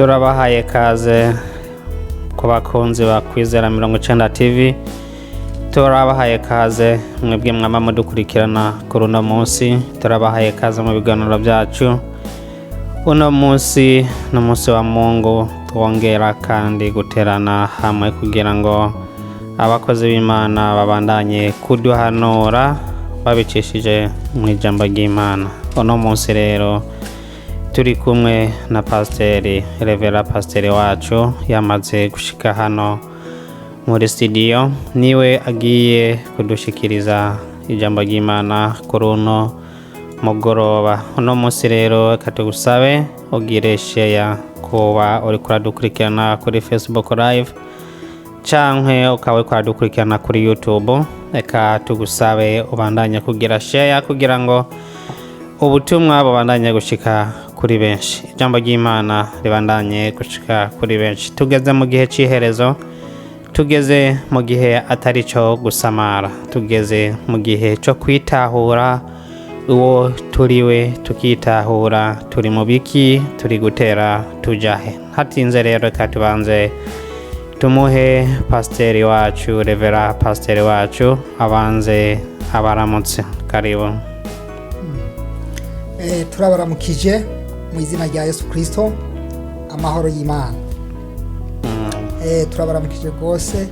Turabahaye kaze ku bakunzi ba Kwizera 90 TV. Turabahaye kaze mwebwe mwama mudukurikirana kuri uno munsi. Turabahaye kaze mu biganiro byacu. Uno munsi ni umunsi wa Mungu, twongera kandi guterana hamwe kugira ngo abakozi b'Imana babandanye kuduhanura babicishije mu ijambo ry'Imana. Uno munsi rero turi kumwe na pasiteri, revera pasiteri wacu yamaze gushika hano muri studio, niwe agiye kudushikiriza ijambo ry'Imana kuri uno mugoroba. Uno munsi rero reka tugusabe ugire share kuba uriko uradukurikirana kuri Facebook Live canke ukaba uriko uradukurikirana kuri YouTube. Reka tugusabe ubandanye kugira share kugira ngo ubutumwa bubandanye gushika kuri benshi, ijambo ry'Imana ribandanye gushika kuri benshi. Tugeze mu gihe c'iherezo, tugeze mu gihe atari cyo gusamara, tugeze mu gihe cyo kwitahura uwo turiwe, tukitahura turi mu biki, turi gutera tujahe. Hatinze rero, reka tubanze tumuhe pasiteri wacu, revera pasiteri wacu abanze abaramutse. Karibu. Turabaramukije mu izina rya Yesu Kirisito, amahoro y'Imana. Turabaramukije rwose,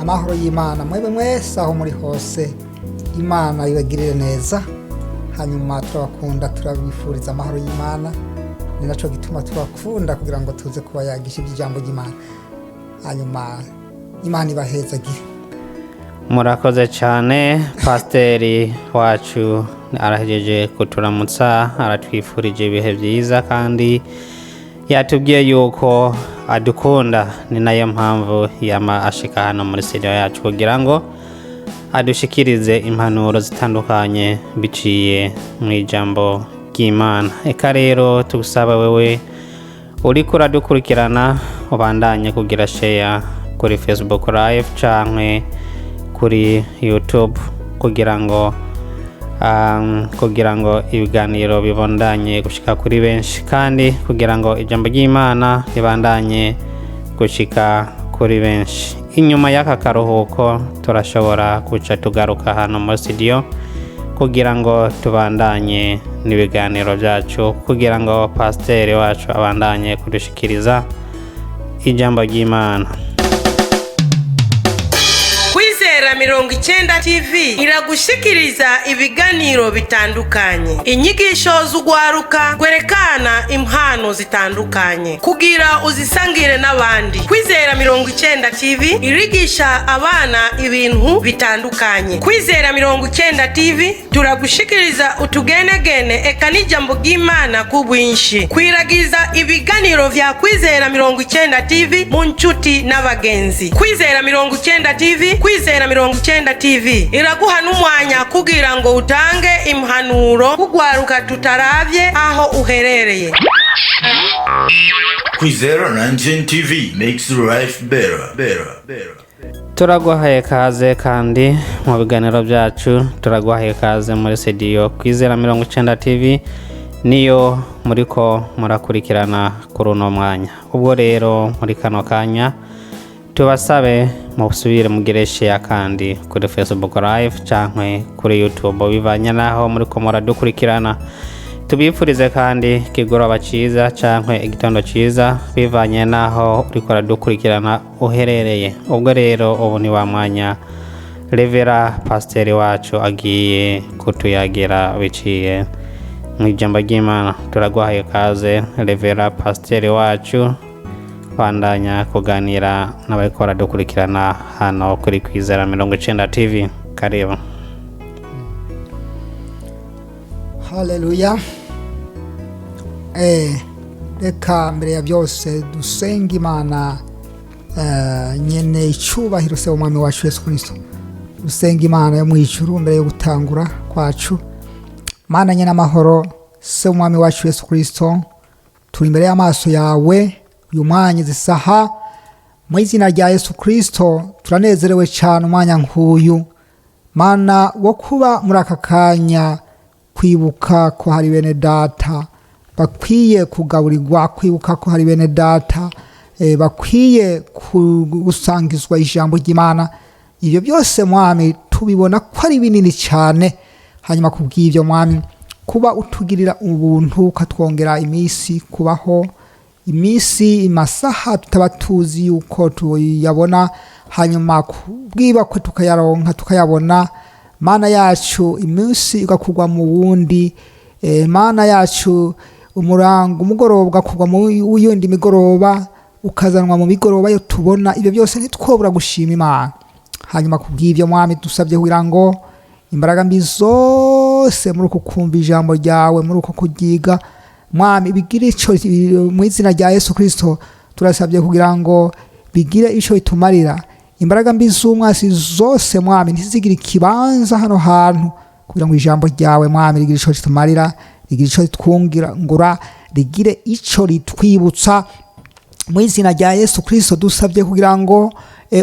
amahoro y'Imana mwebwe mwese aho muri hose, Imana ibagirire neza. Hanyuma turabakunda, turabifuriza amahoro y'Imana. Ni nacyo gituma tubakunda, kugira ngo tuze kuba yagisha iby'ijambo ry'Imana. Hanyuma Imana ibahezagire. Murakoze cyane. Pasiteri wacu arahejeje kuturamutsa, aratwifurije ibihe byiza kandi yatubwiye yuko adukunda. Ni nayo mpamvu yama ashika hano muri studio yacu kugira ngo adushikirize impanuro zitandukanye biciye mu ijambo ry'Imana. Eka rero tugusaba wewe uriko uradukurikirana ubandanye kugira share kuri Facebook Live canke kuri YouTube kugira ngo ibiganiro bibandanye gushika kuri benshi, kandi kugira ngo ijambo ry'Imana ribandanye gushika kuri benshi. Inyuma y'aka karuhuko turashobora guca tugaruka hano muri studio kugira ngo tubandanye n'ibiganiro byacu, kugira ngo pasiteri wacu abandanye kudushikiriza ijambo ry'Imana. Kwizera 90 TV iragushikiriza ibiganiro bitandukanye, inyigisho z'ugwaruka rwerekana impano zitandukanye kugira uzisangire n'abandi. Kwizera 90 TV irigisha abana ibintu bitandukanye. Kwizera 90 TV turagushikiriza utugenegene eka n'ijambo ry'Imana ku bwinshi. Kwiragiza ibiganiro vya Kwizera 90 TV mu nshuti n'abagenzi. Kwizera 90 TV, Kwizera 90 TV iraguha n'umwanya kugira ngo utange impanuro kugwaruka tutaravye aho uherereye. Kwizera 19 TV makes life better, better, better. Turaguhaye kaze kandi mu biganiro byacu, turaguhaye kaze muri studio Kwizera 90 TV, niyo muriko murakurikirana kuri uno mwanya. Ubwo rero muri kano kanya tubasabe musubire mugire share kandi kuri Facebook Live canke kuri YouTube, bivanye naho muriko muradukurikirana. Tubifurize kandi ikigoroba ciza canke igitondo ciza, bivanye naho uriko uradukurikirana uherereye. Ubwo rero ubu ni wa mwanya revera pasiteri wacu agiye kutuyagira biciye mu ijambo ry'Imana. Turaguhaye kaze, revera pasiteri wacu, bandanya kuganira n'abariko baradukurikirana hano kuri Kwizera 90 TV. Karibu. Haleluya. Reka mbere ya byose dusenga Imana, nyene icyubahiro se w'Umwami wacu Yesu Kirisito. Dusenga Imana yo mu ijuru mbere yo gutangura kwacu. Mana nyene amahoro, se w'Umwami wacu Yesu Kirisito, turi imbere y'amaso yawe uyu mwanya, izi saha, mu izina rya Yesu Kirisito. Turanezerewe cyane umwanya nk'uyu, Mana, wo kuba muri aka kanya, kwibuka ko hari bene data. Bakwiye kugaburirwa, kwibuka ko hari bene data bakwiye gusangizwa ijambo ry'Imana. Ibyo byose Mwami tubibona ko ari binini cyane. Hanyuma kubw'ibyo Mwami, kuba utugirira ubuntu ukatwongera iminsi kubaho, iminsi amasaha tutaba tuzi yuko tuyabona, hanyuma kubwiba ko tukayaronka tukayabona, Mana yacu, iminsi igakugwa mu wundi, Mana yacu, umurango umugoroba ugakugwa mu wundi migoroba, ukazanwa mu migoroba yo tubona, ibyo byose ntitwobura gushima Imana. Hanyuma kubw'ibyo Mwami, dusabye kugira ngo imbaraga mbi zose muri uku kumva ijambo ryawe, muri uko kuryiga Mwami, bigire ico, mu izina rya Yesu Kristo turasabye kugira ngo bigire ico bitumarira. Imbaraga mbi z'umwasi zose Mwami ntizigire ikibanza hano hantu, kugira ngo ijambo ryawe Mwami rigire ico ritumarira, rigire ico ritwungura, rigire ico ritwibutsa. Mu izina rya Yesu Kristo dusabye kugira ngo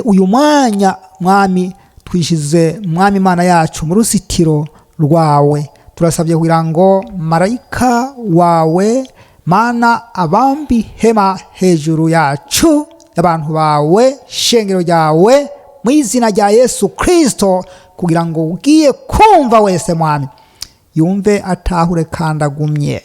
uyu mwanya Mwami twishize Mwami Imana yacu mu ruzitiro rwawe. Turasabye kugira ngo marayika wawe Mana abambi hema hejuru yacu, abantu bawe, shengero ryawe, mu izina rya Yesu Kristo, kugira ngo ugiye kumva wese Mwami yumve, atahure kandi agumye.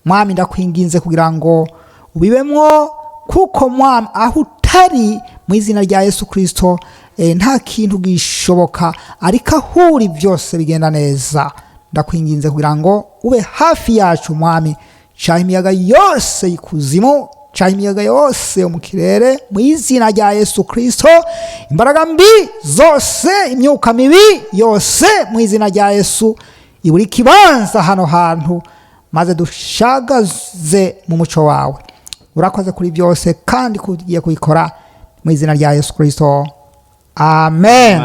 Mwami, ndakwinginze kugira ngo ubibemwo, kuko Mwami aho utari, mu izina rya Yesu Kristo, nta kintu gishoboka, ariko aho uri byose bigenda neza. Ndakwinginze kugira ngo ube hafi yacu Mwami, caha imiyaga yose y'ikuzimu, caha imiyaga yose yo mu kirere, mu izina rya Yesu Kristo, imbaraga mbi zose, imyuka mibi yose, mu izina rya Yesu iburi kibanza hano hantu, maze dushagaze mu muco wawe. Urakoze kuri byose kandi kugiye kubikora, mu izina rya Yesu Kristo, amen.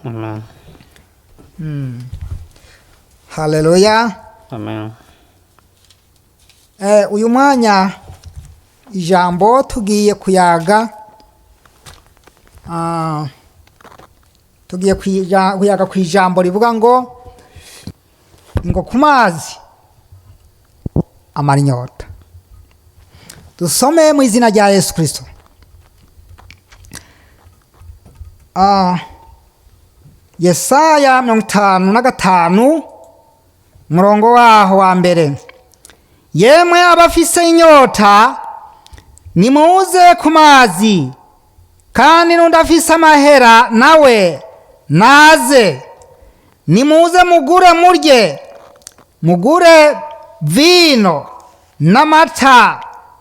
Amen. Haleluya. Amen. Uyu mwanya ijambo tugiye kuyaga, tugiye kuyaga ku ijambo rivuga ngo ku mazi amara inyota. Dusome mu izina rya Yesu Kristo. Yesaya 55 murongo waho wa mbere: yemwe abafise inyota, nimuze ku mazi, kandi n'udafise amahera nawe naze, nimuze mugure murye, mugure vino n'amata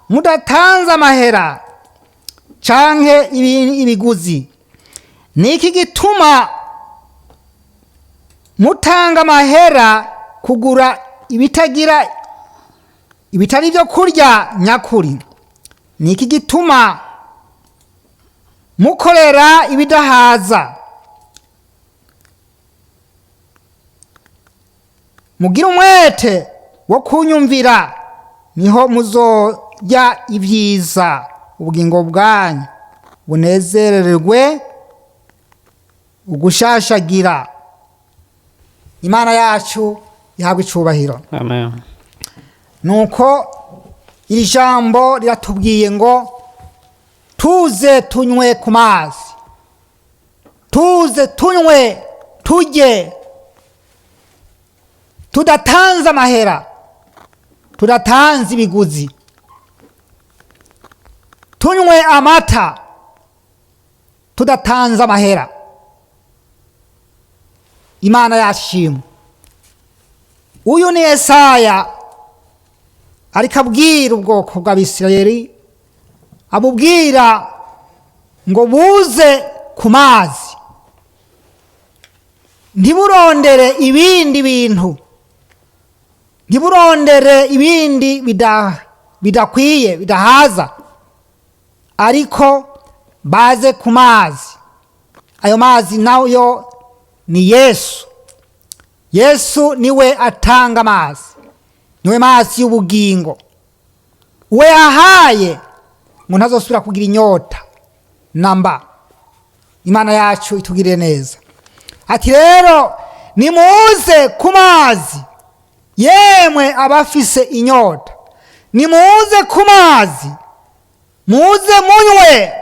mudatanze amahera canke ibiguzi. Niki gituma mutanga amahera kugura ibitagira ibitari byo kurya nyakuri? Niki gituma mukorera ibidahaza? Mugire umwete wo kunyumvira, niho muzorya ibyiza, ubugingo bwanyu bunezererwe ugushashagira. Imana yacu ihabwe icubahiro. Amen. Nuko iri jambo riratubwiye ngo tuze tunywe ku mazi, tuze tunywe turye tudatanze amahera, tudatanze ibiguzi, tunywe amata tudatanze amahera. Imana yashimwe. Uyu ni Yesaya ariko abwira ubwoko bw'Abisirayeli, abubwira ngo buze ku mazi, ntiburondere ibindi bintu, ntiburondere ibindi bidakwiye, bidahaza, ariko baze ku mazi. Ayo mazi nayo ni Yesu. Yesu niwe atanga amazi, niwe mazi y'ubugingo. Uwe yahaye ngo ntazosubira kugira inyota namba. Imana yacu itugirire neza. Ati rero nimuze ku mazi, yemwe abafise inyota. Nimuze ku mazi, muze munywe,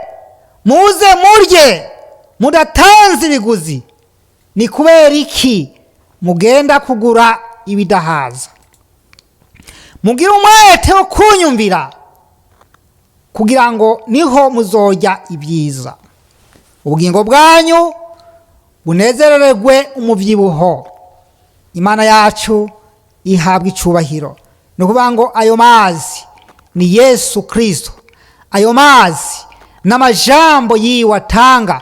muze murye mudatanze ibiguzi. Ni kubera iki mugenda kugura ibidahaza? Mugire umwete wo kunyumvira, kugira ngo niho muzorya ibyiza, ubugingo bwanyu bunezererwe umubyibuho. Imana yacu ihabwa icubahiro. Ni ukuvuga ngo ayo mazi ni Yesu Kirisito, ayo mazi n'amajambo yiwe atanga,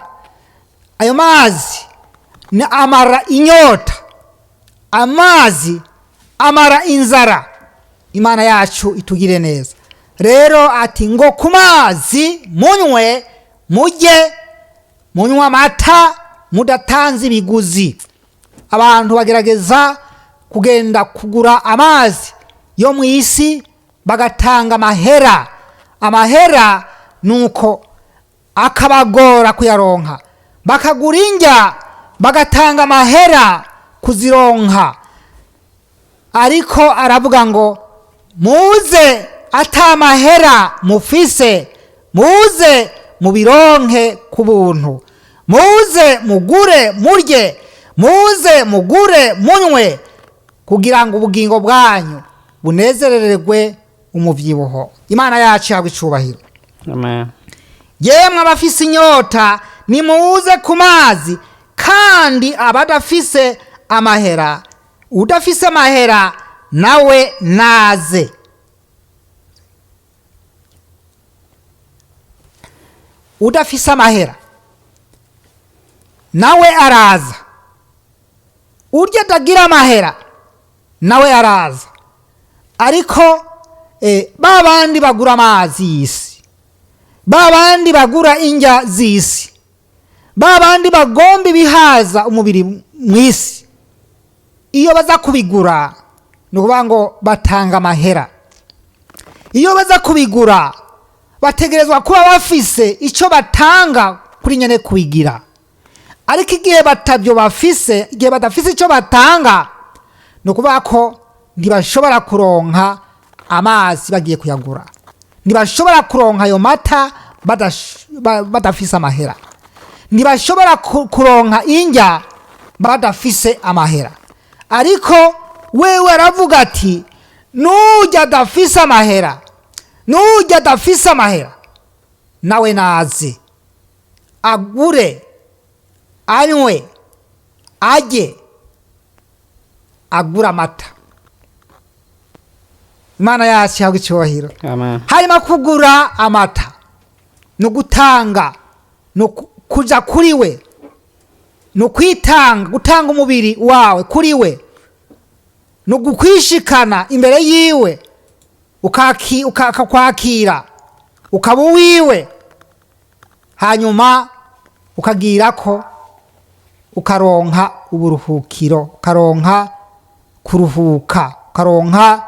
ayo mazi ni amara inyota, amazi amara inzara. Imana yacu itugire neza. Rero ati ngo ku mazi munywe, mujye munywa amata mudatanze ibiguzi. Abantu bagerageza kugenda kugura amazi yo mu isi, bagatanga amahera. Amahera nuko akabagora kuyaronka, bakagura indya bagatanga amahera kuzironka. Ariko aravuga ngo muze atamahera mufise, muze mubironke ku buntu, muze mugure murye, muze mugure munywe, kugira ngo ubugingo bwanyu bunezerererwe umubyibuho. Imana yacu yagwa icubahiro. Amen. Yemwe abafise inyota, nimuze ku mazi, kandi abadafise amahera, udafise amahera nawe naze. Udafise amahera nawe araza, urya atagira amahera nawe araza. Ariko ba bandi bagura amazi y'isi, ba bandi bagura indya z'isi, ba bandi bagomba ibihaza umubiri mu isi, iyo baza kubigura ni ukuvuga ngo batanga amahera. Iyo baza kubigura bategerezwa kuba bafise icyo batanga kuri nyene kubigira. Ariko igihe batabyo bafise, igihe badafise icyo batanga, ni ukuvuga ko ntibashobora kuronka amazi bagiye kuyagura, ntibashobora kuronka ayo mata badafise amahera, ntibashobora kuronka indya badafise amahera. Ariko wewe aravuga ati nujya adafise amahera, nujya adafise amahera nawe naze agure, anywe, ajye, agura amata. Imana yacu ihabwe icyubahiro. Amen. Hanyuma kugura amata ni ugutanga, ni kuja kuri we, ni ukwitanga, gutanga umubiri wawe kuri we, ni ukwishikana imbere yiwe, akakwakira, ukaba uwiwe, hanyuma ukagira ko ukaronka uburuhukiro, ukaronka kuruhuka, ukaronka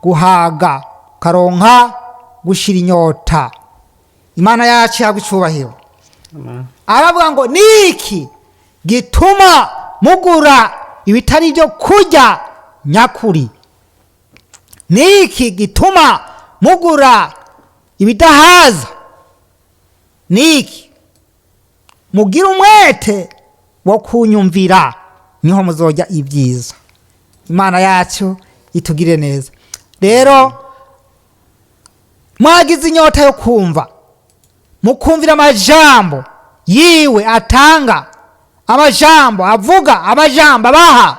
guhaga, ukaronka gushira inyota. Imana yacu ihabwe icubahiro. Amen. Aravuga ngo niki gituma mugura ibitari ibyo kurya nyakuri? Niki gituma mugura ibidahaza? Niki? Mugire umwete wo kunyumvira, niho muzojya ibyiza. Imana yacu itugire neza. Rero mwagize inyota yo kumva, mukumvira amajambo yiwe atanga, amajambo avuga, amajambo abaha,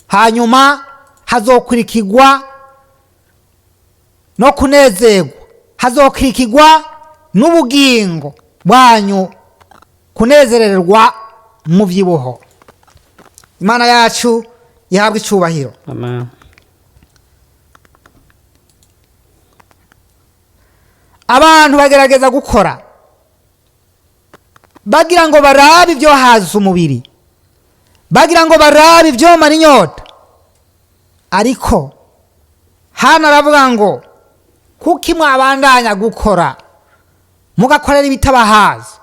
hanyuma hazokurikirwa no kunezerwa, hazokurikirwa n'ubugingo bwanyu kunezererwa mu byibuho. Imana yacu ihabwe icubahiro. Amen. Abantu bagerageza gukora bagira ngo barabe ibyo haza umubiri, bagira ngo barabe ibyo mara inyota. Ariko hano aravuga ngo kuki mwabandanya gukora, mugakorera ibitabahaza,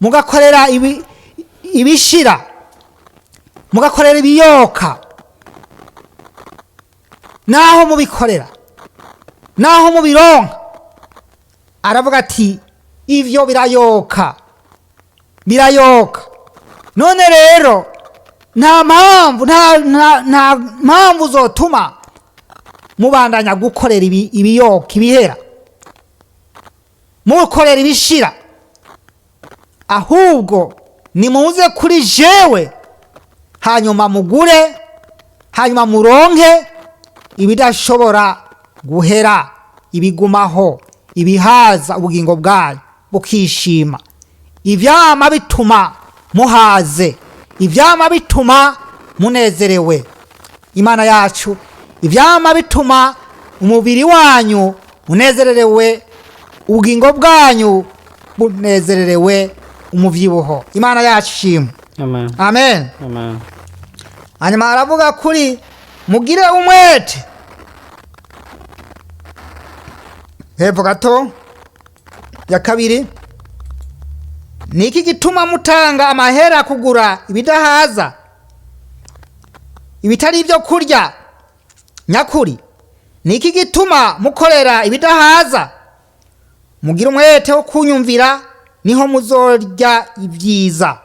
mugakorera ibishira, mugakorera ibiyoka. Naho mubikorera, naho mubironka, aravuga ati ivyo birayoka, birayoka. None rero nta mpamvu, nta mpamvu zotuma mubandanya gukorera ibiyoka, ibihera, mukorera ibishira. Ahubwo nimuze kuri jewe, hanyuma mugure, hanyuma muronke ibidashobora guhera, ibigumaho, ibihaza ubugingo bwanyu bukishima, ivyama bituma muhaze, ivyama bituma munezerewe. Imana yacu, ivyama bituma umubiri wanyu unezererewe, ubugingo bwanyu bunezererewe umuvyibuho. Imana yacu ishimwe. Amen. Amen. Amen. Hanyuma aravuga kuri mugire umwete. Hepfo gato ya kabiri, niki gituma mutanga amahera kugura ibidahaza, ibitari ibyo kurya nyakuri? Niki gituma mukorera ibidahaza? Mugire umwete wo kunyumvira, niho muzorya ibyiza,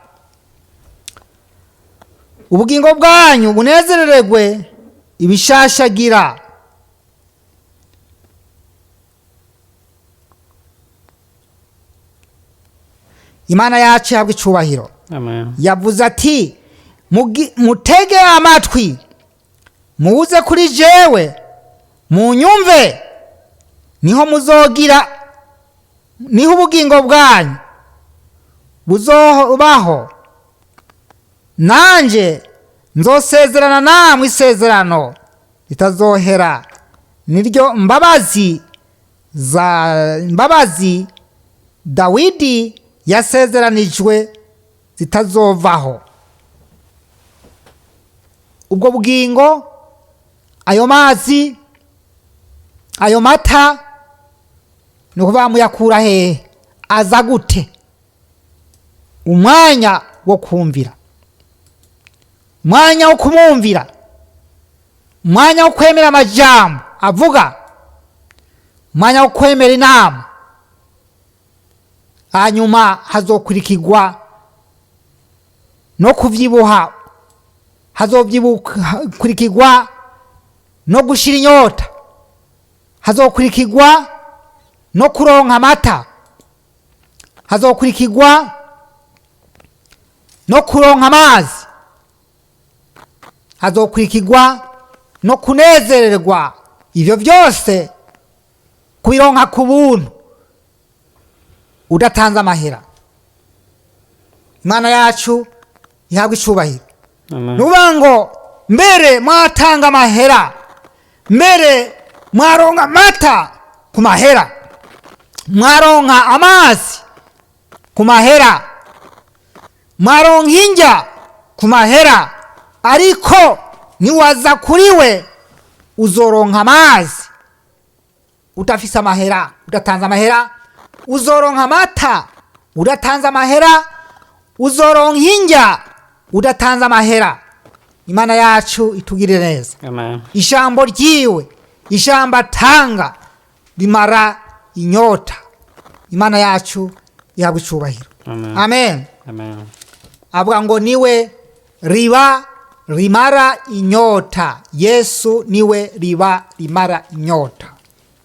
ubugingo bwanyu bunezerererwe ibishashagira. Imana yacu ihabwa icubahiro. Amen. Yavuze ati mutege amatwi, muze kuri jewe, munyumve, niho muzogira, niho ubugingo bwanyu buzobaho, nanje nzosezerana namwe isezerano ritazohera, niryo mbabazi za mbabazi Dawidi yasezeranijwe zitazovaho. Ubwo bugingo, ayo mazi, ayo mata, ni ukuvuga muyakura hehe? Aza gute? Umwanya wo kumvira, umwanya wo kumwumvira, umwanya wo kwemera amajambo avuga, umwanya wo kwemera inama. Hanyuma hazokurikirwa no kuvyibuha, hazokurikirwa no gushira inyota, hazokurikirwa no kuronka amata, hazokurikirwa no kuronka amazi, hazokurikirwa no kunezererwa. Ivyo vyose kubironka ku buntu udatanze amahera. Imana yacu ihabwa icubahiro. Amen. Nuvuga ngo mbere mwatanga amahera, mbere mwaronka amata ku mahera, mwaronka amazi ku mahera, mwaronka indya ku mahera, ariko niwaza kuri we uzoronka amazi udafise amahera, udatanze amahera, uzoronka amata udatanze amahera, uzoronka indya udatanze amahera. Imana yacu itugirire neza. Amen. Ijambo ryiwe, ijambo atanga rimara inyota. Imana yacu ihabwa icubahiro. Amen. Amen. Amen. Avuga ngo niwe riba rimara inyota. Yesu niwe riba rimara inyota.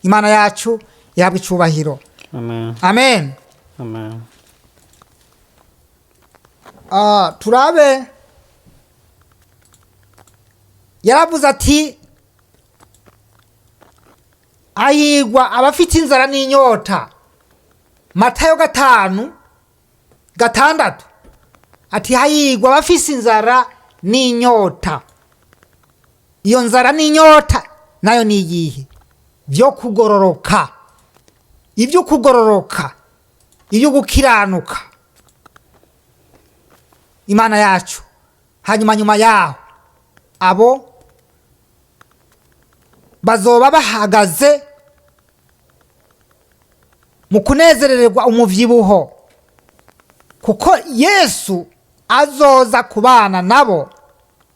Imana yacu ihabwa icubahiro. Amen. Amen. Amen. Turabe yaravuze ati ahigwa abafite inzara n'inyota. Matayo 5:6 ati hahigwa abafise inzara n'inyota. Iyo nzara n'inyota nayo ni iyihe? Byo kugororoka, ibyo kugororoka, ibyo gukiranuka. Imana yacu. Hanyuma nyuma yaho abo bazoba bahagaze mu kunezerererwa umuvyibuho, kuko Yesu azoza kubana nabo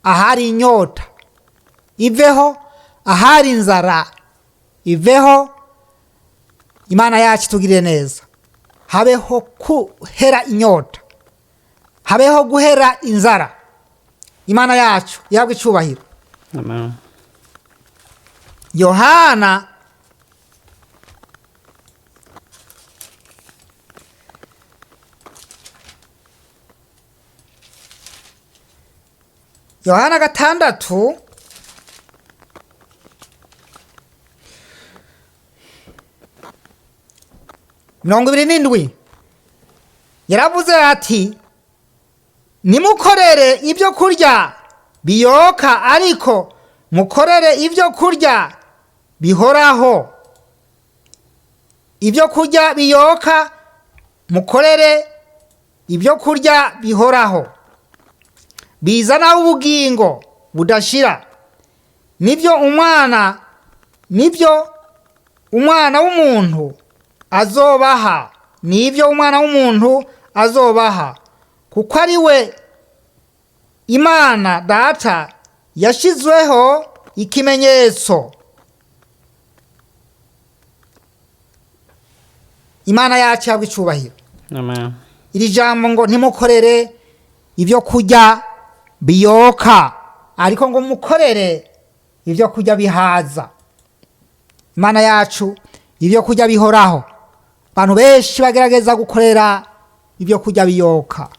ahari inyota iveho, Ahari inzara iveho. Imana yacu itugirire neza, habeho guhera inyota, habeho guhera inzara. Imana yacu ihabwe icyubahiro. Amen. Yohana Yohana 6 27 yaravuze ati: "Nimukorere ibyo kurya biyoka, ariko mukorere ibyo kurya bihoraho. Ibyo kurya biyoka, mukorere ibyo kurya bihoraho, bizana ubugingo budashira. Nibyo umwana w'umuntu azobaha, nibyo umwana w'umuntu azobaha, kuko ari we Imana Data yashyizweho ikimenyetso." Imana yacu yabwa icyubahiro. Amen. Iri jambo ngo ntimukorere ibyo kurya biyoka, ariko ngo mukorere ibyo kurya bihaza. Imana yacu, ibyo kurya bihoraho. Abantu benshi bagerageza gukorera ibyo kurya biyoka,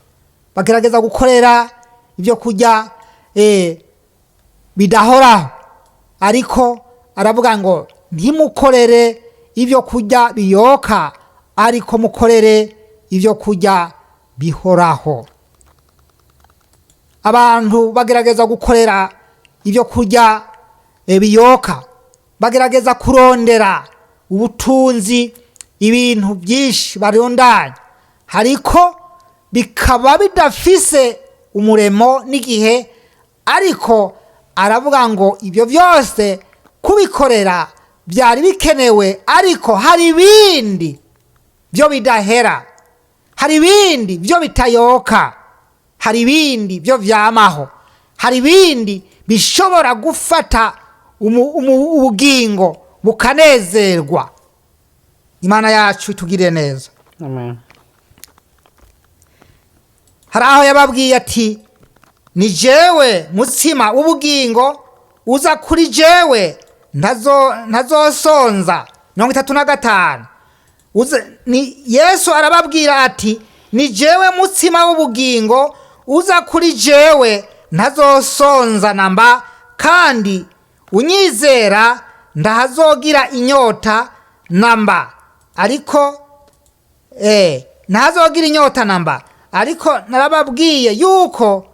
bagerageza gukorera ibyo kurya bidahoraho, ariko aravuga ngo ntimukorere ibyo kurya biyoka, ariko mukorere ibyo kurya bihoraho. Abantu bagerageza gukorera ibyo kurya biyoka, bagerageza kurondera ubutunzi, ibintu byinshi barondanya, ariko bikaba bidafise umuremo n'igihe. Ariko aravuga ngo ibyo byose kubikorera byari bikenewe, ariko hari ibindi byo bidahera, hari ibindi byo bitayoka, hari ibindi byo byamaho, hari ibindi bishobora gufata ubugingo bukanezerwa. Imana yacu itugirire neza. Amen. Hari aho yababwiye ati: "Ni jewe mutsima w'ubugingo, uza kuri jewe ntazosonza." 35. Ni Yesu arababwira ati: "Ni jewe mutsima w'ubugingo, uza kuri jewe ntazosonza namba, kandi unyizera ndahazogira inyota namba." Ariko ntazogira inyota namba. "Ariko narababwiye yuko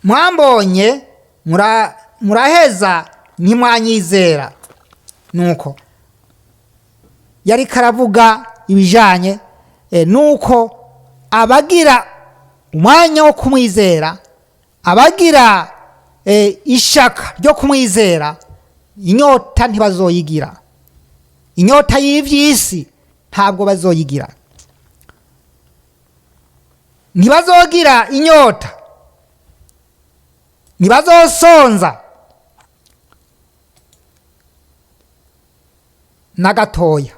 mwambonye muraheza ntimwanyizera." Nuko yari karavuga ibijanye nuko abagira umwanya wo kumwizera, abagira ishaka ryo kumwizera, inyota ntibazoyigira. Inyota y'iby'isi ntabwo bazoyigira, ntibazogira inyota, ntibazosonza na gatoya.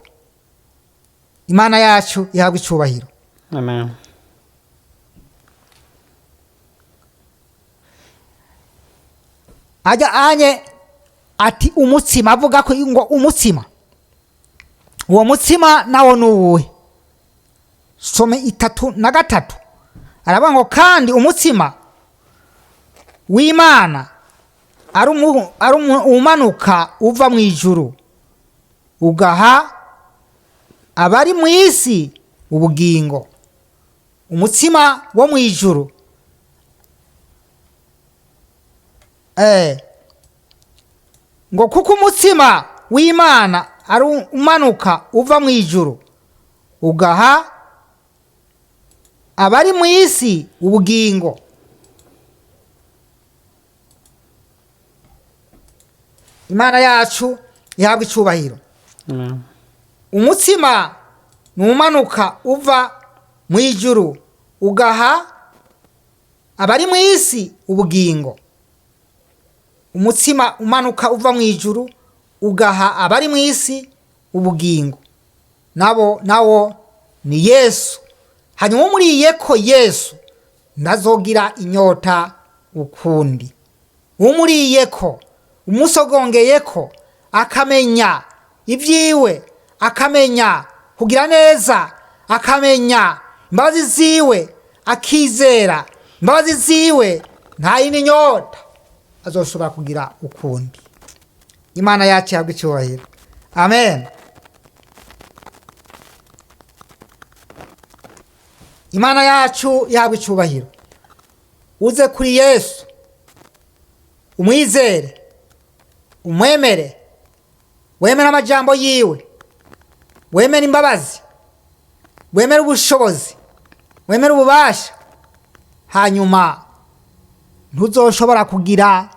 Imana yacu ihabwa icyubahiro. Amen. Ajya anye ati umutsima, avuga ko ngo umutsima, uwo mutsima nawo ni uwuhe? Some 33, aravuga ngo: "Kandi umutsima w'Imana ari umanuka uva mu ijuru, ugaha abari mu isi ubugingo." Umutsima wo mu ijuru, ngo kuko umutsima w'Imana ari umanuka uva mu ijuru, ugaha abari mu isi ubugingo. Imana yacu ihabwa icyubahiro. Amen. Umutsima ni umanuka uva mu ijuru, ugaha abari mu isi ubugingo. Umutsima umanuka uva mu ijuru ugaha abari mu isi ubugingo, nabo nawo ni Yesu. Hanyuma umuriye ko Yesu ntazogira inyota ukundi. Umuriye ko, umusogongeye ko, akamenya ibyiwe, akamenya kugira neza, akamenya imbabazi ziwe, akizera imbabazi ziwe, nta yindi nyota azoshobora kugira ukundi. Imana yacu ihabwe icyubahiro. Amen. Imana yacu ihabwe icyubahiro. Uze kuri Yesu, umwizere, umwemere, wemere amajambo yiwe, wemere imbabazi, wemere ubushobozi, wemere ububasha. Hanyuma ntuzoshobora kugira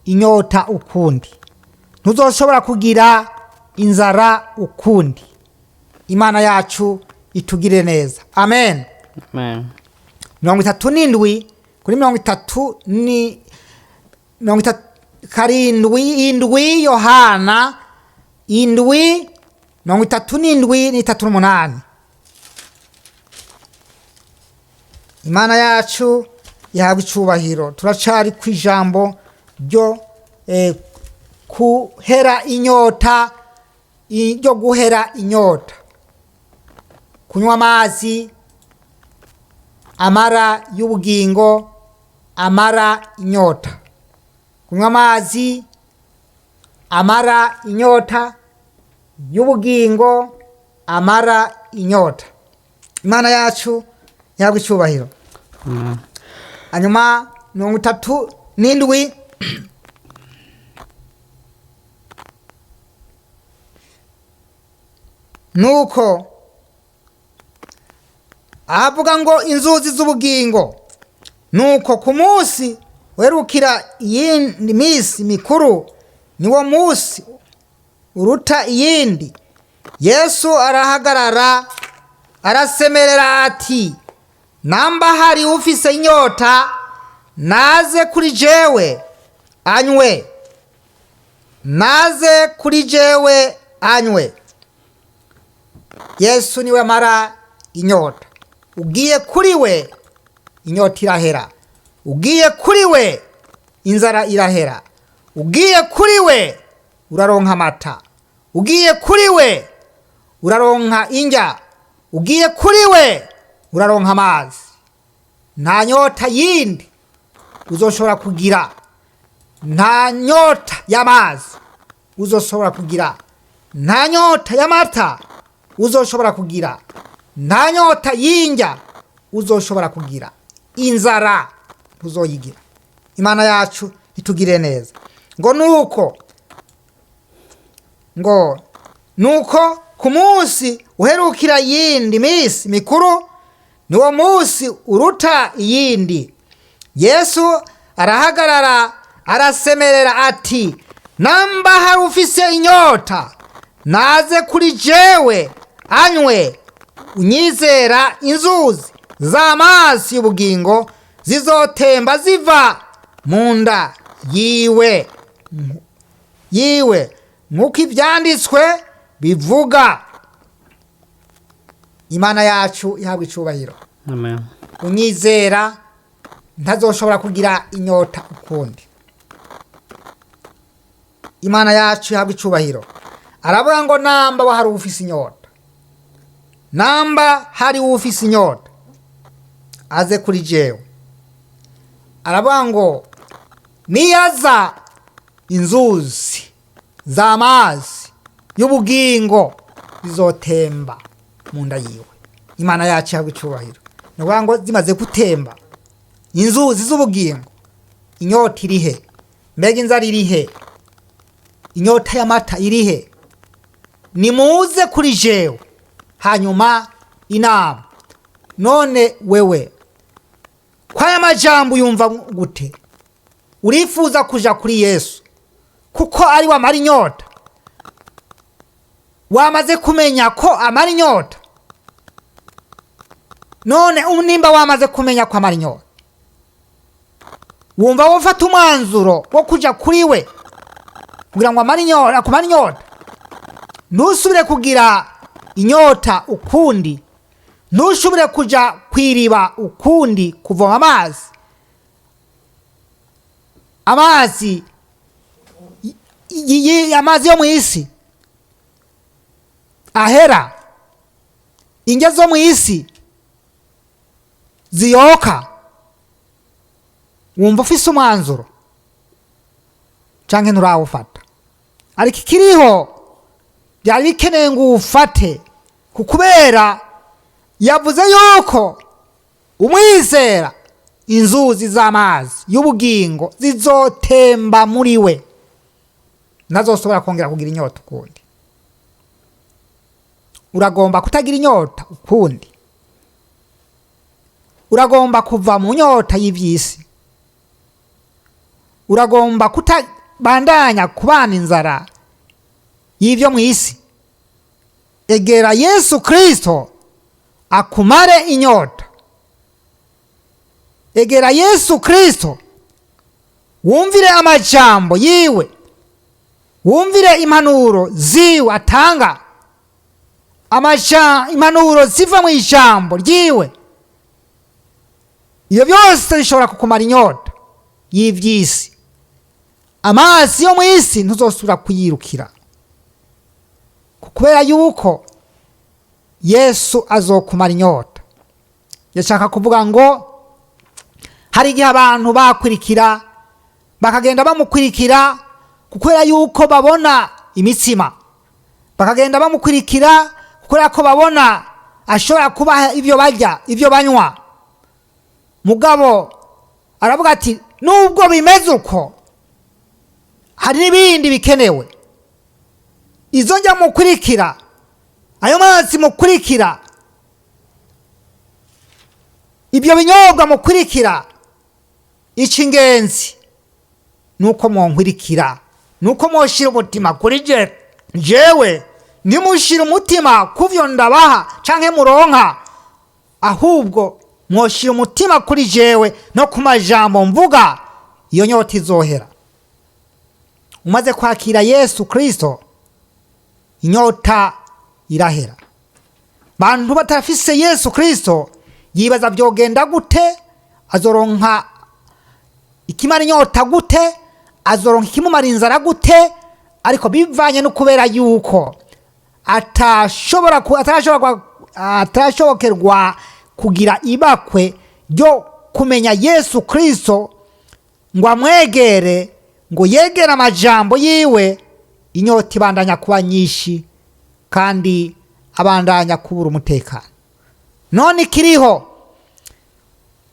inyota ukundi, ntuzoshobora kugira inzara ukundi. Imana yacu itugire neza. Amen. Amen. 37 kuri mirongo itatu ni mirongo itatu karindwi indwi, Yohana 7 37 38. Imana yacu yahabwa icubahiro. Turacari ku ijambo ryo kuhera inyota, ryo guhera inyota, kunywa amazi amara y'ubugingo, amara inyota, kunywa amazi amara inyota y'ubugingo, amara inyota. Imana yacu yahabwa icubahiro. Hanyuma 37, nuko avuga ngo inzuzi z'ubugingo. Nuko ku munsi werukira iyindi minsi mikuru, niwo munsi uruta iyindi, Yesu arahagarara arasemerera ati: namba hari ufise inyota, naze kuri jewe anywe, naze kuri jewe anywe. Yesu niwe amara inyota. Ugiye kuri we inyota irahera, ugiye kuri we inzara irahera, ugiye kuri we uraronka amata, ugiye kuri we uraronka indya, ugiye kuri we uraronka amazi. Nta nyota yindi uzoshobora kugira, nta nyota y'amazi uzoshobora kugira, nta nyota y'amata uzoshobora kugira, nta nyota y'indya uzoshobora kugira, inzara ntuzoyigira. Imana yacu itugire neza. Ngo nuko, ngo nuko ku munsi uherukira iyindi minsi mikuru, niwo munsi uruta iyindi, Yesu arahagarara arasemerera ati: namba hari ufise inyota, naze kuri jewe anywe. Unyizera, inzuzi z'amazi y'ubugingo zizotemba ziva mu nda yiwe nk'uko ibyanditswe bivuga. Imana yacu ihabwa icubahiro. Amen. Unyizera ntazoshobora kugira inyota ukundi. Imana yacu ihabwa icubahiro. Aravuga ngo namba hari ufise inyota, namba hari ufise inyota aze kuri jewe. Aravuga ngo niyaza inzuzi z'amazi y'ubugingo zizotemba mu nda yiwe. Imana yacu ihabwa icubahiro. Ni ukuvuga ngo zimaze gutemba inzuzi z'ubugingo, inyota irihe? Mbega inzara irihe? Inyota y'amata irihe? Nimuze kuri jewe. Hanyuma inama, none wewe kwaya majambo yumva gute? Urifuza kuja kuri Yesu kuko ari wamara inyota? Wamaze kumenya ko amara inyota? None nimba wamaze kumenya ko amara inyota, Wumva wofata umwanzuro wo kuja kuri we kugira ngo amare inyota, akumare inyota, ntusubire kugira inyota ukundi, ntushobore kuja kwiriba ukundi kuvoma amazi, amazi amazi yo mu isi ahera, indya zo mu isi ziyoka. Wumva ufise umwanzuro canke nturawufata? Ariko ikiriho byari bikeneye ngo uwufate, kubera yavuze yuko umwizera inzuzi z'amazi y'ubugingo zizotemba muri we, ntazosobora kongera kugira inyota ukundi. Uragomba kutagira inyota ukundi? Uragomba kuva mu nyota y'iby'isi? Uragomba kutabandanya kubana inzara y'ibyo mu isi? Egera Yesu Kirisito akumare inyota. Egera Yesu Kirisito, wumvire amajambo yiwe, wumvire impanuro ziwe atanga, impanuro ziva mu ijambo ryiwe. Iyo byose bishobora kukumara inyota y'iby'isi. Amazi yo mu isi ntuzosubira kuyirukira, kubera yuko Yesu azokumara inyota. Yashaka kuvuga ngo hari igihe abantu bakurikira, bakagenda bamukurikira kubera yuko babona imitsima, bakagenda bamukurikira kubera ko babona ashobora kubaha ibyo barya, ibyo banywa. Mugabo aravuga ati nubwo bimeze uko, hari n'ibindi bikenewe. Izo njya mukurikira, ayo mazi mukurikira, ibyo binyobwa mukurikira, icy'ingenzi ni uko mwonkurikira, ni uko mwoshira umutima kuri jewe. Ntimushire umutima kuvyo ndabaha canke muronka, ahubwo mwoshira umutima kuri jewe no ku majambo mvuga, iyo nyota izohera. Umaze kwakira Yesu Kristo, inyota irahera. Bantu batafise Yesu Kristo yibaza byogenda gute, azoronka ikimara inyota gute, azoronka ikimumara inzara gute? Ariko bivanye no kubera yuko atashobora atashobokerwa kugira ibakwe ryo kumenya Yesu Kristo ngo amwegere, ngo yegere amajambo yiwe, inyota ibandanya kuba nyinshi kandi abandanya kubura umutekano. None ikiriho,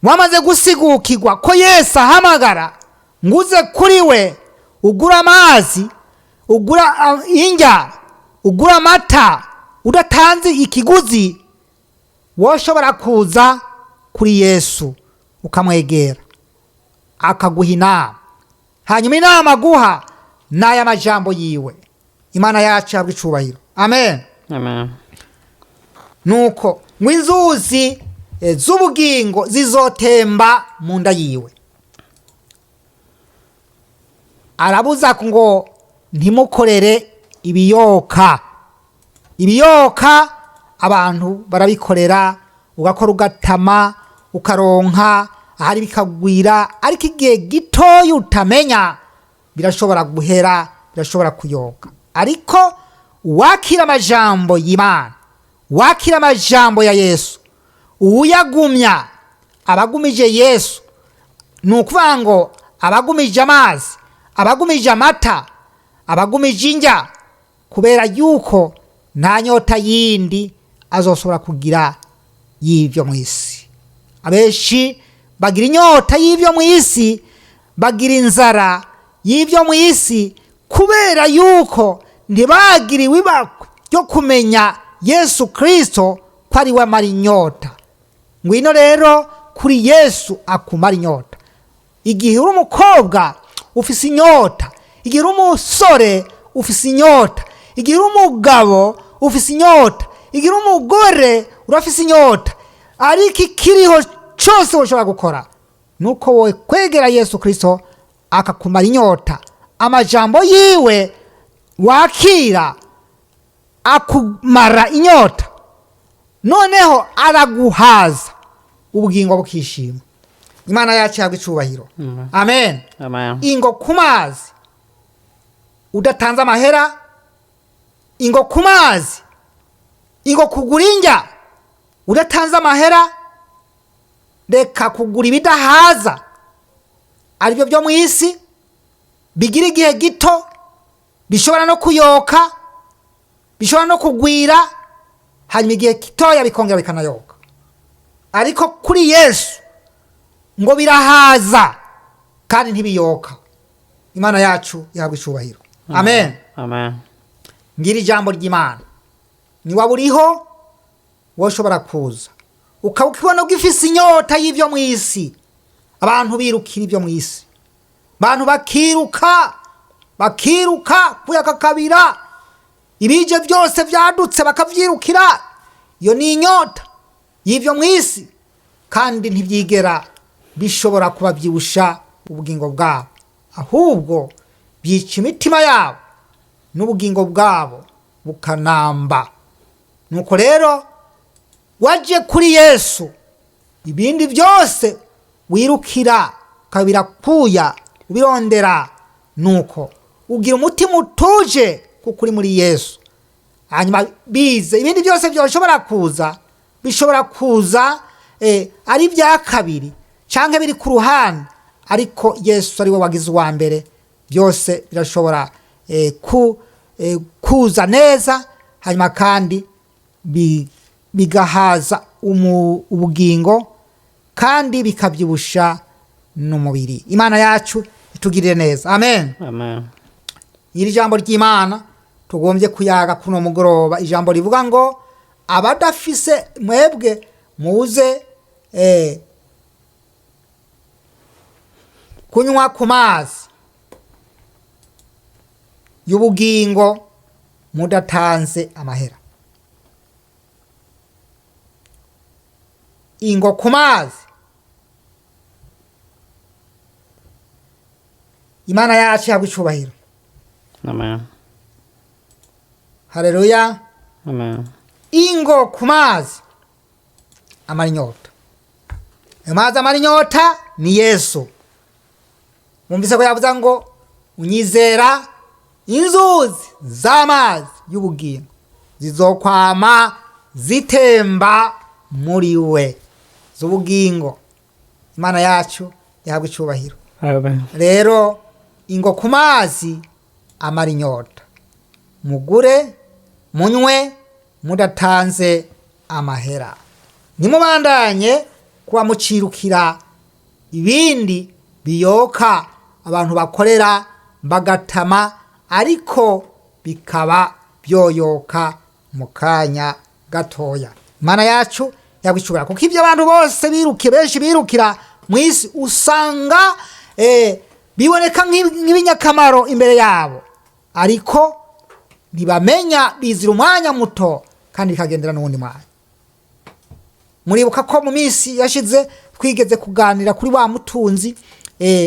wamaze gusigukirwa ko Yesu ahamagara ngo uze kuri we, ugura amazi, ugura indya, ugura amata udatanze ikiguzi. Woshobora kuza kuri Yesu ukamwegera, akaguha inama, hanyuma inama aguha ni aya majambo yiwe. Imana yacu yabwa icubahiro, amen. Amen. Nuko ngo inzuzi z'ubugingo zizotemba mu nda yiwe. Arabuza ngo ntimukorere ibiyoka. Ibiyoka abantu barabikorera, ugakora ugatama ukaronka ahari bikagwira, ariko igihe gitoya utamenya birashobora guhera, birashobora kuyoka. Ariko uwakira amajambo y'Imana, uwakira amajambo ya Yesu, uwuyagumya, abagumije Yesu, ni ukuvuga ngo abagumije amazi, abagumije amata, abagumije indya, kubera yuko nta nyota yindi azoshobora kugira y'ibyo mu isi. Abenshi bagira inyota y'ibyo mu isi, bagira inzara y'ibyo mu isi, kubera yuko ntibagiriwe ibakwe ryo kumenya Yesu Kirisito ko ari we amara inyota. Ngwino rero kuri Yesu akumara inyota. Igihe uri umukobwa ufise inyota, igihe uri umusore ufise inyota, igihe uri umugabo ufise inyota, igihe uri umugore urafise inyota, ariko ikiriho cyose ushobora gukora Nuko wowe kwegera Yesu Kirisito akakumara inyota, amajambo yiwe wakira akumara inyota, noneho araguhaza, ubugingo bukishima. Imana yacu yabwa icubahiro. Amen. Amen. Ingo ku mazi udatanze amahera, ingo ku mazi, ingo kugura indya udatanze amahera. Reka kugura ibidahaza, aribyo byo mu isi bigira igihe gito, bishobora no kuyoka, bishobora no kugwira, hanyuma igihe gitoya bikongera bikanayoka. Ariko kuri Yesu ngo birahaza kandi ntibiyoka. Imana yacu yahabwa icubahiro. Amen. Amen. Ngira ijambo ry'Imana: niwaba uriho, wowe ushobora kuza ukaba ukibona ugifise inyota y'ibyo mu isi. Abantu birukira ibyo mu isi, abantu bakiruka, bakiruka kuyaka kabira, ibije byose byadutse bakabyirukira. Iyo ni inyota y'ibyo mu isi, kandi ntibyigera bishobora kubabyibusha ubugingo bwabo, ahubwo byica imitima yabo n'ubugingo bwabo bukanamba. Nuko rero waje kuri Yesu, ibindi byose wirukira ukabirakuya ubirondera, nuko ugira umutima utuje kuko uri muri Yesu. Hanyuma bize ibindi byose byoshobora kuza, bishobora kuza ari ibya kabiri cyangwa biri ku ruhande, ariko Yesu ari we wagize uwa mbere, byose birashobora kuza neza, hanyuma kandi bigahaza ubugingo kandi bikabyibusha n'umubiri. Imana yacu itugirire neza. Amen. Amen. Iri jambo ry'Imana tugombye kuyaga kuno mugoroba, ijambo rivuga ngo abadafise mwebwe muze kunywa ku mazi y'ubugingo mudatanze amahera. Ingo ku mazi. Imana yacu yahabwa icubahiro. Amen. Haleluya. Amen. Ingo ku mazi amara inyota. Ayo mazi amara inyota ni Yesu. Mwumvise ko yavuze ngo unyizera, inzuzi z'amazi y'ubugingo zizokwama zitemba muri we, z'ubugingo. Imana yacu yahabwa icubahiro. Amen. Rero ingo ku mazi amara inyota, mugure munywe mudatanze amahera. Nimubandanye kuba mucirukira ibindi biyoka abantu bakorera bagatama, ariko bikaba byoyoka mu kanya gatoya. Imana yacu yabicubura, kuko ibyo abantu bose birukiye, benshi birukira mu isi, usanga biboneka nk'ibinyakamaro imbere yabo, ariko ntibamenya bizira umwanya muto kandi bikagendera n'uwundi mwanya. Muribuka ko mu minsi yashize twigeze kuganira kuri wa mutunzi,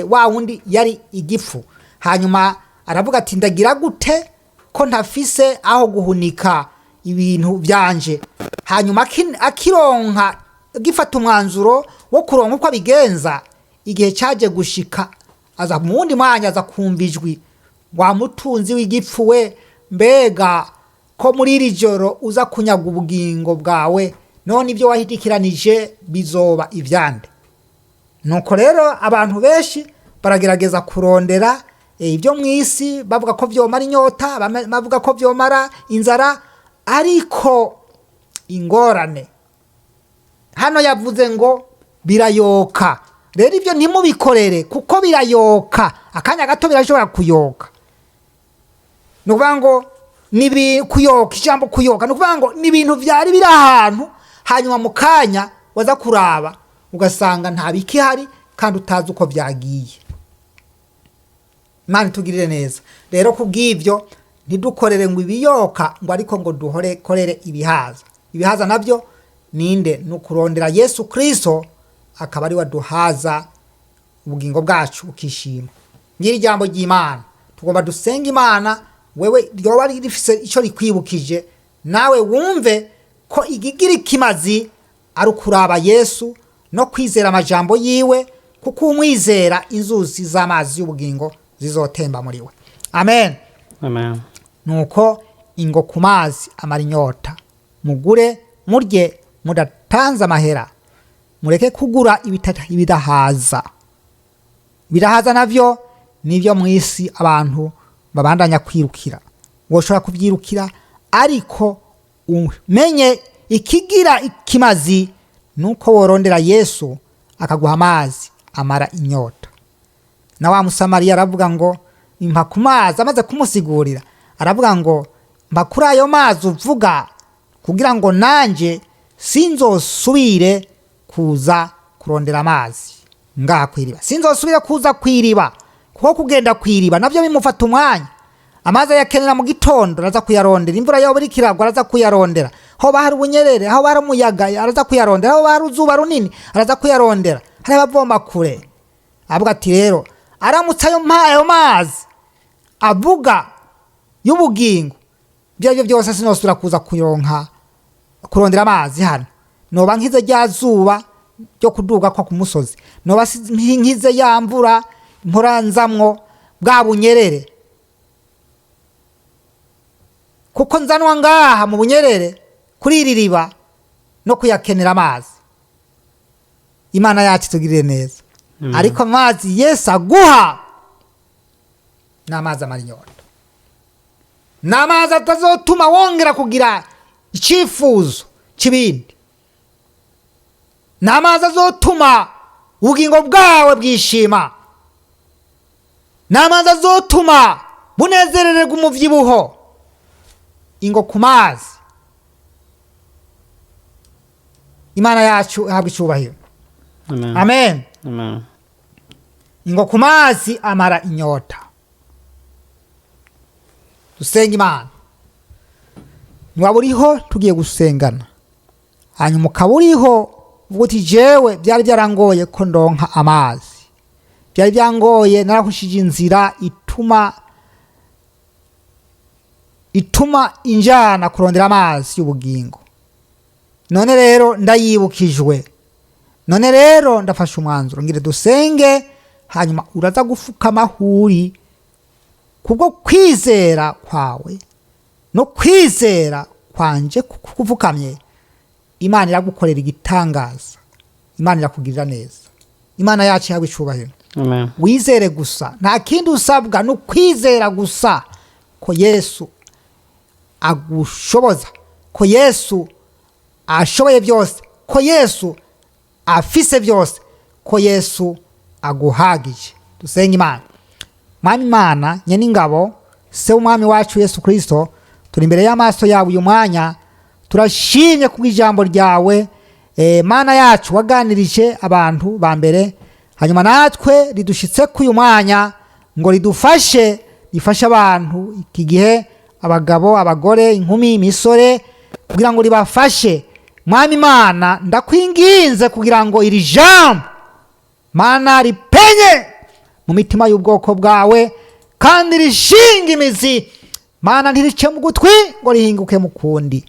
wa wundi yari igifu, hanyuma aravuga ati ndagira gute ko ntafise aho guhunika ibintu byanje? Hanyuma akironka, gifata umwanzuro wo kuronka uko abigenza, igihe cyaje gushika aza mu wundi mwanya aza kumva ijwi: wa mutunzi w'igipfu we, mbega ko muri iri joro uza kunyaga ubugingo bwawe, none ibyo wahidikiranije bizoba ibyande? Nuko rero abantu benshi baragerageza kurondera ibyo mu isi, bavuga ko byomara inyota, bavuga ko byomara inzara, ariko ingorane hano yavuze ngo birayoka. Rero ibyo ntimubikorere kuko birayoka, akanya gato birashobora kuyoka. Ni ukuvuga ngo ni kuyoka, ijambo kuyoka ni ukuvuga ngo ni ibintu byari biri ahantu, hanyuma mu kanya waza kuraba ugasanga nta bikihari kandi utazi uko byagiye. Imana itugirire neza. Rero ku bw'ibyo ntidukorere ngo ibiyoka ngo, ariko ngo duhore korere ibihaza. Ibihaza nabyo ninde? Ni ukurondera Yesu Kirisito, akaba ari we aduhaza. Ubugingo bwacu bukishima. Ngiri ijambo ry'Imana, tugomba dusenga Imana. Wewe ryoba rifise icyo rikwibukije, nawe wumve ko igigira ikimazi ari ukuraba Yesu no kwizera amajambo yiwe, kuko umwizera inzuzi z'amazi y'ubugingo zizotemba muri we. Amen. Amen. Nuko ingo ku mazi amara inyota. Mugure murye mudatanze amahera, mureke kugura ibidahaza. Ibidahaza navyo nibyo mu isi abantu babandanya kwirukira. Woshobora kubyirukira, ariko umenye ikigira ikimazi nuko worondera Yesu akaguha amazi amara inyota. Na wa Musamariya aravuga ngo impa ku mazi. Amaze kumusigurira aravuga ngo mpa kuri ayo mazi uvuga, kugira ngo nanjye sinzosubire kuza kurondera amazi ngaha kw'iriba, sinzosubire kuza kw'iriba, kuko kugenda kw'iriba nabyo bimufata umwanya. Amazi ayakenera mu gitondo, araza kuyarondera. Imvura yoba iriko iragwa, araza kuyarondera. Hoba hari ubunyerere, hoba hari umuyaga, araza kuyarondera. Hoba hari uzuba runini, araza kuyarondera. Hari abavoma kure. Avuga ati rero aramutse ayo mazi avuga y'ubugingo, ibyo aribyo byose sinosubira kuza kuronka kurondera amazi hano. Noba nkize rya zuba ryo kuduga kwa ku musozi, noba nkize ya mvura mporanzamwo bwa bunyerere, kuko nzanwa ngaha mu bunyerere kuri iri riba no kuyakenera amazi. Imana yacu itugirire neza. Amen. Ariko amazi Yesu aguha ni amazi amara inyota, ni amazi atazotuma wongera kugira icyifuzo cy'ibindi, ni amazi azotuma ubugingo bwawe bwishima, ni amazi azotuma bunezerererwa umubyibuho. Ingo ku mazi. Imana yacu ihabwa icyubahiro. Amen. Amen. Amen. Ingo ku mazi amara inyota. Dusenga Imana. Niwaba uriho, tugiye gusengana, hanyuma ukaba uriho uvuga uti jewe byari byarangoye ko ndonka amazi, byari byangoye, narahushije inzira ituma injana kurondera amazi y'ubugingo. None rero ndayibukijwe, none rero ndafashe umwanzuro ngire dusenge. Hanyuma uraza gufukama aho uri kubwo kwizera kwawe no kwizera kwanje kuvukamye. Imana iragukorera igitangaza, Imana irakugirira neza. Imana yacu ihabwe icubahiro. Amen. Wizere gusa, nta kindi usabwa, ni ukwizera gusa ko Yesu agushoboza, ko Yesu ashoboye byose, ko Yesu afise byose, ko Yesu aguhagije. Dusenga Imana. Mwami Imana nyene ingabo, se w'umwami wacu Yesu Kristo, turi imbere y'amaso yawe uyu mwanya. Turashimye kubw'ijambo ryawe. Mana yacu, waganirije abantu ba mbere, hanyuma natwe ridushitse ku uyu mwanya ngo ridufashe, rifashe abantu iki gihe, abagabo, abagore, inkumi, imisore, kugira ngo ribafashe. Mwami Imana, ndakwinginze kugira ngo iri jambo, Mana, ripenye mu mitima y'ubwoko bwawe kandi rishinga imizi. Mana, ntirice mu gutwi ngo rihinguke mu kundi,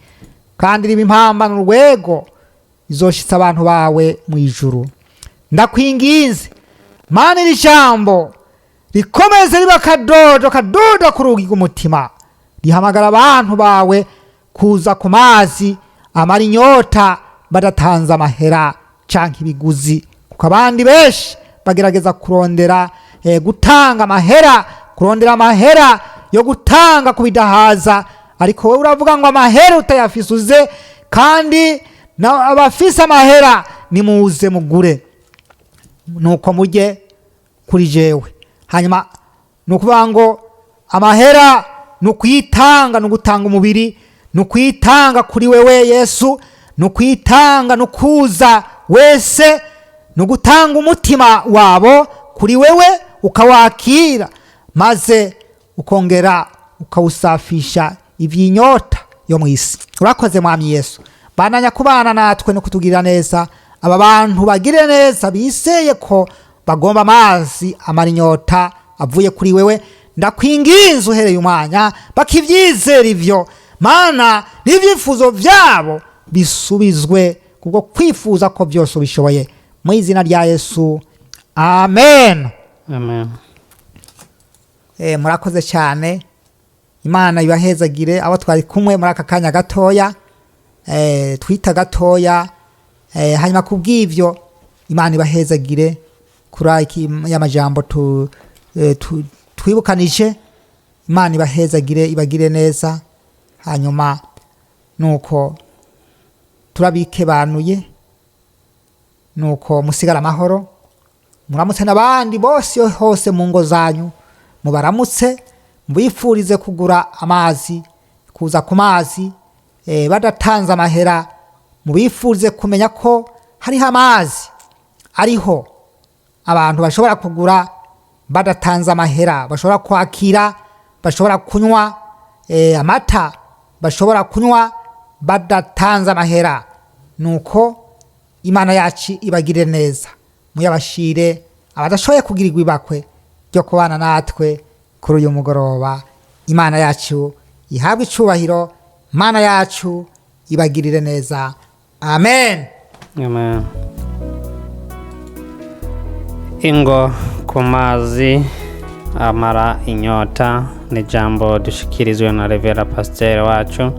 kandi ribe impambano urwego izoshitsa abantu bawe mu ijuru. Ndakwinginze Mana, iri jambo rikomeze riba akadodo kadodo ku rugi rw'umutima, rihamagara abantu bawe kuza ku mazi amara inyota badatanze amahera canke ibiguzi, kuko abandi benshi bagerageza kurondera gutanga amahera, kurondera amahera yo gutanga kubidahaza. Ariko wowe uravuga ngo amahera utayafise uze, kandi abafise amahera nimuze mugure, nuko mujye kuri jewe. Hanyuma ni ukuvuga ngo amahera ni ukuyitanga, ni ugutanga umubiri, ni ukuyitanga kuri wewe Yesu, ni ukuyitanga, ni ukuza wese, ni ugutanga umutima wabo kuri wewe ukawakira, maze ukongera ukawusafisha iby'inyota yo mu isi. Urakoze Mwami Yesu, bandanya kubana natwe no kutugirira neza. Aba bantu bagire neza, bizeye ko Bagomba amazi amara inyota avuye kuri wewe. Ndakwinginze uhereye umwanya bakibyizera ivyo, Mana, n'ibyifuzo byabo bisubizwe kubwo kwifuza ko byose ubishoboye, mu izina rya Yesu, amen. Amen. Murakoze cyane. Imana ibahezagire abo twari kumwe muri aka kanya gatoya, twita gatoya. Hanyuma kubw'ibyo, Imana ibahezagire kuri y'amajambo twibukanije. Imana ibahezagire, ibagire neza. Hanyuma nuko turabikebanuye, nuko musigara amahoro. Muramutse n'abandi bose iyo hose mu ngo zanyu, mubaramutse, mubifurize kugura amazi, kuza ku mazi badatanze amahera. Mubifurize kumenya ko hariho amazi, ariho abantu bashobora kugura badatanze amahera, bashobora kwakira, bashobora kunywa amata, bashobora kunywa badatanze amahera. Nuko Imana yacu ibagirire neza. Muyabashire abadashoboye kugirirwa ibakwe ryo kubana natwe kuri uyu mugoroba. Imana yacu ihabwe icubahiro. Imana yacu ibagirire neza. Amen. Amen. Ingo ku mazi amara inyota ni jambo dushikirizwe na Revera Pasiteri wacu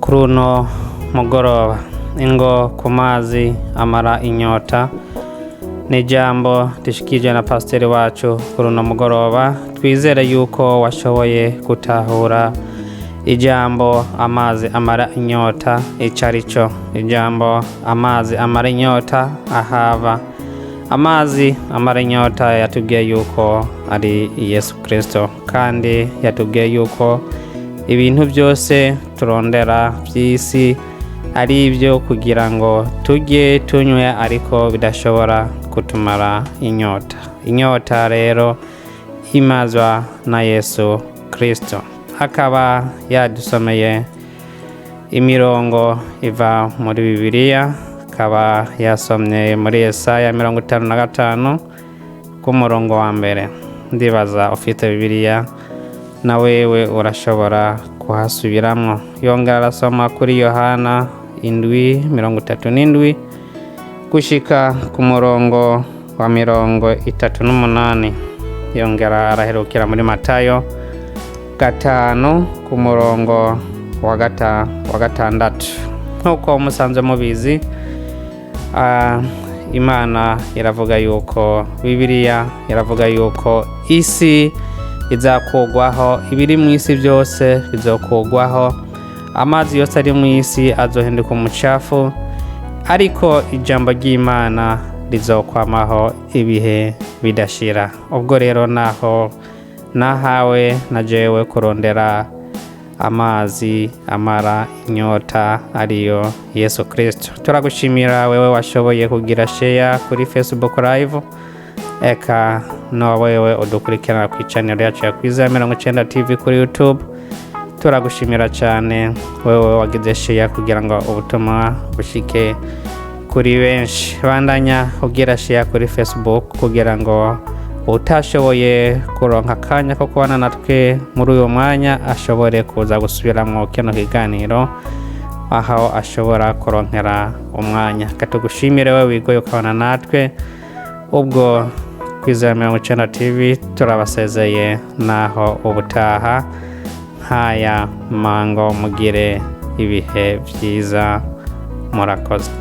kuri uno mugoroba. Ingo ku mazi amara inyota ni jambo dushikirijwe na pasiteri wacu kuri uno mugoroba. Twizere yuko washoboye gutahura ijambo amazi amara inyota icyo ari cyo, ijambo amazi amara inyota ahava. Amazi amara inyota yatubwiye yuko ari Yesu Kirisito, kandi yatubwiye yuko ibintu byose turondera by'isi ari ibyo kugira ngo tujye tunywe, ariko bidashobora kutumara inyota. Inyota rero imazwa na Yesu Kirisito. Akaba yadusomeye imirongo iva muri Bibiliya, akaba yasomye muri Yesaya 55 ku murongo wa mbere. Ndibaza ufite Bibiliya na wewe urashobora kuhasubiramwo. Yongera arasoma kuri Yohana 7:37 gushika ku murongo wa 38. Yongera araherukira muri Matayo 5 ku murongo wa 6. Nk'uko musanzwe mubizi, Imana iravuga yuko, Bibiliya iravuga yuko isi izakugwaho, ibiri mu isi byose bizokugwaho, amazi yose ari mu isi azohinduka umucafu, ariko ijambo ry'Imana rizokwamaho ibihe bidashira. Ubwo rero naho nahawe na jewe kurondera amazi amara inyota ariyo Yesu Kristo. Turagushimira wewe washoboye kugira share kuri Facebook Live, eka no wewe udukurikirana ku channel yacu ya Kwizera 90 TV kuri YouTube. Turagushimira cyane wewe wagize share kugira ngo ubutumwa bushike kuri benshi. Bandanya ugira share kuri Facebook kugira ngo utashoboye kuronka akanya ko kubana natwe muri uyu mwanya ashobore kuza gusubiramwo kino kiganiro aho ashobora kuronkera umwanya. Katugushimire wewe wigoye ukabana natwe. Ubwo Kwizera 90 TV turabasezeye naho ubutaha nk'aya mango. Mugire ibihe byiza, murakoze.